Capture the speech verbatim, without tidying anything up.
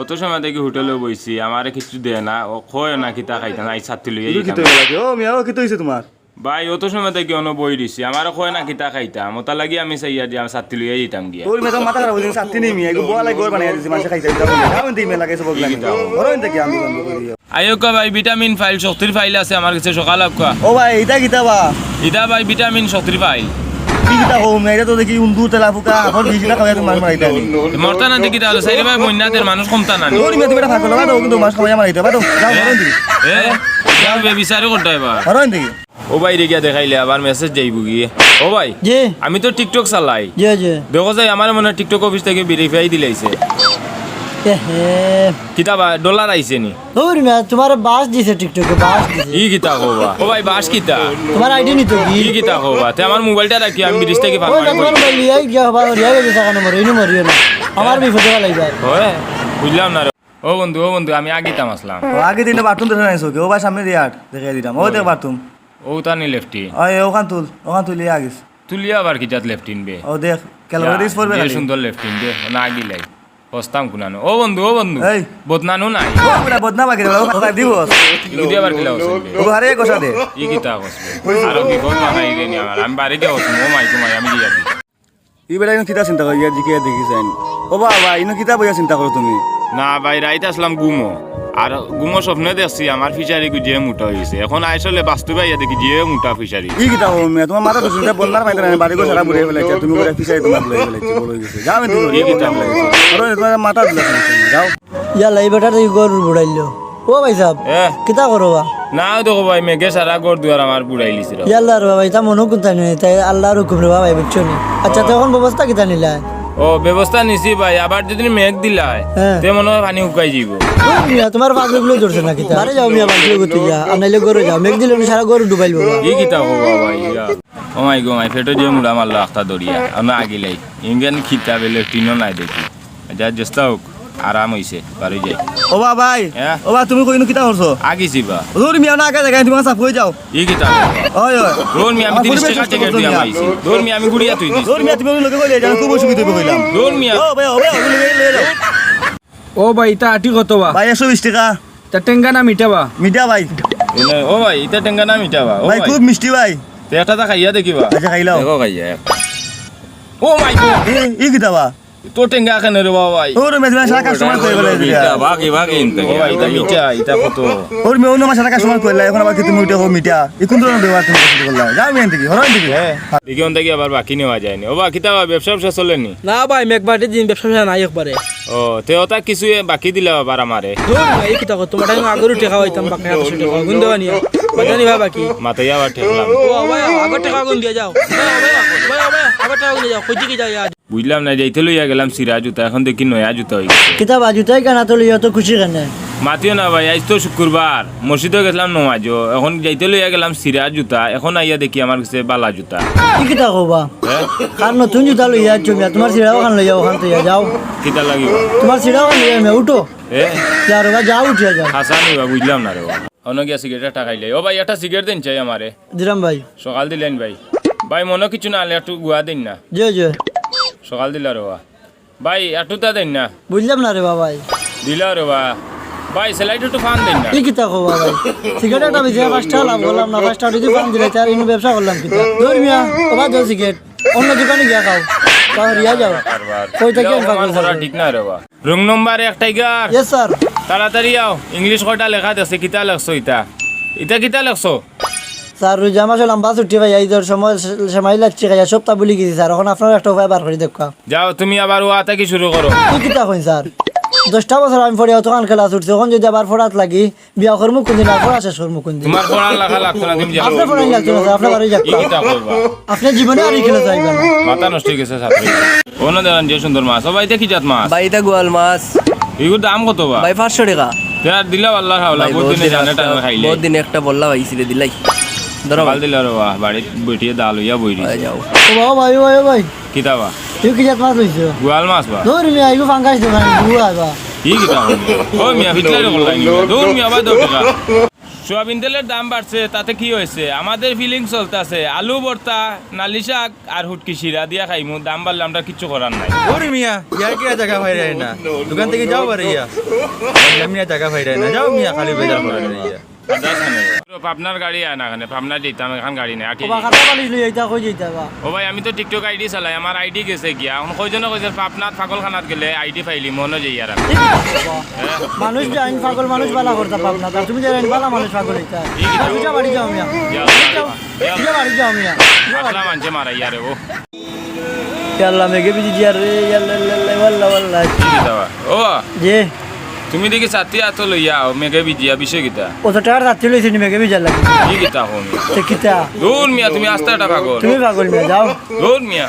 অত সময় থাকি হোটেলো বইছি, আমারে কিচ্ছু দেয় না, ও কয় না কিতা খাইতাম, আইজ ছাত্তি লইয়া ইগু যাইতাম। কিতা অইলো? ও মিয়া, ও কিতা অইছে তুমার? ভাই, অত সময় থাকি অনো বই রইছি, আমারে কয় না কিতা খাইতাম, অতার লাগি আমি চাইয়া দিয়া ছাত্তি লইয়া যাইতাম গিয়া। ওর মেয়ে তো মাথা খারাপ অইছে, ছাত্তি নেই মিয়া, এগু বওয়া লাগি ঘর বানাইয়া দিছে, মানষে খাইতা দিতা বলে। যাও এনতে মিয়া লাগে সব বগলা মিয়া। ধরো এনতে কি আমি বন্ধ করি দিও। আইউক্কা ভাই, ভিটামিন ফাইল, শক্তির ফাইল আছে আমার গেছে, সকাল আউক্কা। ও ভাই, ইতা কিতা বা? ইতা ভাই ভিটামিন শক্তির ফাইল। কি কিতা কও মিয়া, ইতা তো দেখি উন্দুর তেলা ফুকা, এখন বিশ কিতা খাওয়া তুমি মাছ মারাইতা নি। মরতা না দেখি তাহলে, সাইরে ভাই বন্যা দের মানুষ কমতা না নি। ওর মিয়া তুমি এটা ফাঁকলো, বাদো কিন্তু মাছ খাওয়া মারাইতা, বাদো। যাও, ধরো এনতে। এ, যাও বে, বিচারে করতে হয় বা। ধরো এনতে। ও ভাইরে গিয়া দেখাইলে আবার মেসেজ যাইবো গিয়া। ও ভাই, জি। আমি তো TikTok চালাই। জি, জি। দেখো যাই, আমার মনে হয় TikTok অফিস থাকি ভেরিফাই দিলাইছে। এ হে। কিতা বা, ডলার আইছে নি? ধুর মিয়া, তুমারে বাস দিছে TikTok-এ, বাস দিছে। ই কিতা কও বা? ও ভাই, বাস কিতা? তুমার আইডি নিতো কি? ই কিতা কও বা? তে আমার মোবাইলটা রাখি, আমি ব্রিজ থাকি ফান ওই মারি না, তুমার কই। মোবাইল লিয়াই গিয়া হবা, লিয়াই গেছে কানে মরে, ইনো মরিও না। আমার বিপদে ফালাইবার। ওই, বুঝলাম না রে। ও বন্ধু, ও বন্ধু, আমি আগিতাম আসলাম। ও, আগে দিনে বাথরুম দেখা নাই চোখে। ও ভাই, সামনে দিয়া আট, দেখাই দিতাম। ও দেখ বাথরুম। ও তানি লেফটি। ওই, ওখান তুল, ওখান তুলিয়া আগিস। তুলিয়া আবার কি জাত লেফটিন বে? ও দেখ, ক্যালোরিজ ইয়া, পড়বে যে খালি। সুন্দর লেফটিন বে, না আগিলাই। বসতাম কুনানো। ও বন্ধু, ও বন্ধু। এই। বদনানো নাই। ও, ওটা বদনা বাকি রে, ও কথা দিবস। ইগুদি আবার কিলা বসে? ও আরে গোসা দে। ই কিতা কসবে? আর বিপদ বানাই রে নি আমার। আমি বাড়ি গিয়া বসবো। ও মাই, তোমায় আমি গিয়া দি। ই বেটা ইনো কিতা চিন্তা করি, ইয়ার দিকে দেখি যাইন। ও বাবা, ইনো কিতা বইয়া চিন্তা করো তুমি? না ভাই, রাইত আসলাম ঘুমো। আর ঘুমো স্বপ্নে দেখছি আমার ফিশারি গু যে মোটা হইছে। এখন আইসলে বাস্তবে আইয়া দেখি যে মোটা ফিশারি। ই কিতা কও মিয়া, তোমার মাথা তো চিন্তা বন্যার পাইতে না, বাড়ি ঘর সারা বুড়িয়ে ফেলাইছে, তুমি করে ফিশারি তোমার লই ফেলাইছে, বড় হয়ে গেছে। যাও, আমি তুমি ই কিতা কও? আরে তোমার মাথা দিলা তুমি, যাও। ইয়াল্লা, ই বেটারে ই গরুর বুড়াইলো। ও ভাই সাব, এ? কিতা করো বা? না, দেখো ভাই, মেঘে সারা ঘর দুয়ার আমার বুড়াইলিছে রে। ইয়াল্লা রে বাবা, ইতা মনো কুন্তা নাই, তাই আল্লাহর হুকুম রে বাবা, বুঝছো নি? আচ্ছা, ও। তে এখন ব্যবস্থা কিতা নিলা? ও, ব্যবস্থা নিছি ভাই, আবার যদি মেঘ দিলায়, হ্যাঁ। তে মনে হয় পানি শুকাই যাইব। ওই মিয়া, তোমার পাগল গুলো ধরছে না কিতা? আরে যাও মিয়া, বালতি গতি যা, আর নাইলে ঘরে যাও, মেঘ দিলে সারা ঘর ডুবাইল বাবা। ই কিতা কও বাবা, ইয়া। ও মাই গো মাই, পেটো যে মুড়া মারলো আখতা দরিয়া, আমরা আগিলাই। ইঙ্গান খিতা বেলে টিনও নাই দেখি। যা, চেষ্টা হোক, আরাম হইছে, বাড়ি যাই। ও বা ভাই, হ্যাঁ? ও বা, তুমি কইনো কিতা করছো? আগিছি বা। ধুর মিয়া, না আগে দেখে তুমি সাফ হয়ে যাও। ই কিতা? ওই, ওই। ধুর মিয়া, আমি আমার তিরিশ পরিবেশ টাকা নষ্ট টিকিট করছো দিয়া মিয়া। পাইছি। ধুর মিয়া, আমি গুড়িয়া তুই দিস। ধুর মিয়া, তুমি ওগুলোকে কইলে, জানো খুব অসুবিধা হইবে কইলাম। ধুর মিয়া। ও ভাই, ও ভাই, ওগুলোকে লয়ে যাও। ও ভাই, ইতা আটি কত বা? ভাই, একশো বিশ টাকা। তা টেঙ্গা না মিঠা বা? মিঠা ভাই। এনে, ও ভাই, ইতা টেঙ্গা না মিঠা বা? ও ভাই, ভাই। খুব মিষ্টি ভাই। তে একটা তা খাইয়া দেখি বা। আচ্ছা, খাইলাও। দেখো খাইয়া। ও মাই গড। এ, ই কিতা বা? তো টেঙ্গা কেনে রে বাবা ভাই? ওরে মেজমা সারা কাস্টমার কই বলে দিলা। ইটা বাকি, বাকি ইনতে। ও ভাই, ইটা মিঠা, ইটা কত? ওর মে অন্য মাসে কাস্টমার কইলা, এখন আবার কি তুমি উঠে হো মিঠা? ই কোন ধরনের ব্যবহার তুমি শুরু করলা? যাও মেন থেকে, হরান থেকে। হ্যাঁ। দেখি অন থেকে আবার বাকি নেওয়া যায়নি। ও বা, কিতা বা, ব্যবসা ব্যবসা চলেনি? না ভাই, মেঘ বাটি দিন ব্যবসা ব্যবসা নাই একবারে। ও, তে ওটা কিছু এ বাকি দিলা আবার আমারে। ধুর ভাই, এই কিতা কত? তোমার টাইম আগরু টেকা হইতাম, বাকি আটশো টেকা। গুন দেওয়া নিয়া। বাজানি ভাই বাকি। মাথায় আবার ঠেকলাম। ও ভাই, আগর টেকা গুন দিয়া যাও। ভাই, ভাই, ভাই, ভাই, আগর টেকা গুন দিয়া যাও। কই দিকে যাও ইয়া? বুঝলাম না, যাইতে লইয়া গেলাম চিরা জুতা, এখন দেখি নয়া জুতা হয়ে গেছে। কিতা বা জুতাই কেনা তো লইয়া তো খুশি কেনে? মাতিও না ভাই, আজ তো শুক্রবার, মসজিদে গেছিলাম নমাজও, এখন যাইতে লইয়া গেলাম চিরা জুতা, এখন আইয়া দেখি আমার গেছে বালা জুতা। ই কিতা কও বা? হ্যাঁ? কার নতুন জুতা লইয়া আইছো মিয়া, তোমার চিরাও খান লইয়া ওখান তো ইয়া যাও। কিতা লাগিব? তোমার চিরাও খান লইয়া মিয়া, উঠো। এ? যাও রে বা, যাও উঠিয়া যাও। হাসানি বা, বুঝলাম না রে বা। অনো গিয়া সিগারেট একটা খাইলাই। ও ভাই, একটা সিগারেট দেন চাই আমারে। দিলাম ভাই। সকাল দিলেন ভাই। ভাই, মনে কিছু না আনলে একটু গুয়া দিন না। জি, জি। সকাল দিলা রে বা। ভাই, একটু তা দেন না। বুঝলাম না রে বা ভাই। দিলা রে বা। ভাই, স্যালাইট একটু ফান দেন না। ই কিতা কও বা ভাই? সিগারেট একটা বেচে পাঁচ টেকা লাভ করলাম না, পাঁচ টেকা যদি ফান দিলে, চার ইনু ব্যবসা করলাম কিতা? ধুর মিয়া, ও বা দশ সিগারেট। অন্য দোকানে গিয়া খাও। তাহলে রিয়া যাও। কারবার। কই থেকে ইয়া, আমি অপমান করা করবো? ঠিক না রে বা। রুম নম্বর এক টাইগার। Yes, sir। তাড়াতাড়ি আও, ইংলিশ কয়টা লেখা দেখছি, কিতা লেখছো ইতা? ইতা কিতা লেখছো? স্যার, রোজা মাসে লম্বা ছুটি ভাই, এই ধর সময় সে-, সময় লাগছে ভাই, সবটা ভুলি গেছি স্যার, এখন আপনার একটা উপায় বার করি দেখো। যাও, তুমি আবার ওয়া থাকি শুরু করো। তুই কিতা কইন স্যার? দশটা বছর আমি পড়ি অতখান ক্লাস উঠছি, এখন যদি আবার পড়াত লাগি, বিয়া করমু কোনদিন, আর পড়া শেষ করমু কোনদিন? তোমার পড়া লেখা লাগতো না, তুমি যাও। আপনার পড়া লাগতো না স্যার, আপনার বাড়ি যাও। ই কিতা করবা? আপনি জীবনে আর এই খেলা যাইবেন না। মাথা নষ্ট হয়ে গেছে ছাত্র। অন্য দেখেন যে সুন্দর মাছ। ও ভাই, ইতা কি জাত মাছ? ভাই, ইতা গোয়াল মাছ। ইগুর দাম কত বা? ভাই, পাঁচশো টাকা। তে আর দিলাও আল্লাহ খাওলা, ভাই, বহুত বহুত দিনে দিন জানে একটা, টানে খাইলে। বহুত দিন একটা বললা ভাই, ছিলে দিলাই। ধরো ভাই। দিলা রে বা, বাড়িত বইটিয়ে ডাল হইয়া বই দিছে। ভাই, যাও। ও বাবা, ভাই, ও ভাই, ও ভাই। কিতা বা? ইগু কি জাত মাছ লইছো? গোয়াল মাছ বা। ধুর মিয়া, ইগু পাঙ্গাস দোকান, ইগু আইবা। ই কিতা বা? ও মিয়া, ফিটলারে করলাই নি। ধুর মিয়া, ভাই, দশ টাকা। সোয়াবিন তেলের দাম বাড়ছে, তাতে কি হয়েছে? আমাদের ফিলিংস চলতেছে, আলু ভর্তা, নালি শাক আর হুটকি শিরা দিয়া খাইমু। দাম বাড়লে আমরা কিচ্ছু করার নাই। ওরে মিয়া, ইয়ার কি জায়গা পাইরায় না? দোকান থেকে যাও বারে ইয়া। মিয়া জায়গা পাইরায় না, যাও মিয়া, খালি বেজার করে ইয়া। পাবনার গাড়ি আয় না এখানে, পাবনা দিতাম, এখন গাড়ি নেই। আটি ওবা, খাতা বালিশ লই আইতা, কই যাইতা বা? ও ভাই, আমি তো টিকটক আইডি চালাই, আমার আইডি গেছে গিয়া। এখন কয়জনে কইছে পাবনাত পাগলখানাত গেলে আইডি পাইলি, মনো যাই আর আমি। মানুষ যাইন পাগল মানুষ বালা করতা পাবনাত, আর তুমি যাইন বালা মানুষ পাগল হইতা। ঠিক আছে। বুঝা বাড়ি যাও মিয়া। ইয়া আল্লাহ। বুঝা বাড়ি যাও মিয়া। আসলা মানছে মারা ইয়ারে ও। ইয়া আল্লাহ, মেঘে ভিজি দিয়ার রে, ইয়া আল্লাহ, ইয়া আল্লাহ, ওয়াল্লাহ, ওয়াল্লাহ। কি কিতা বা? ও বা, যে তুমি দেখি ছাতি আতো লইয়া আও, মেঘে ভিজিয়া বিষয় কিতা? ও তো টাকার ছাতি লইছি নি, মেঘে ভিজার লাগি। কি কিতা হো মিয়া? তে কিতা? দূর মিয়া, তুমি আস্তা একটা পাগল। তুমি পাগল মিয়া, যাও। দূর মিয়া।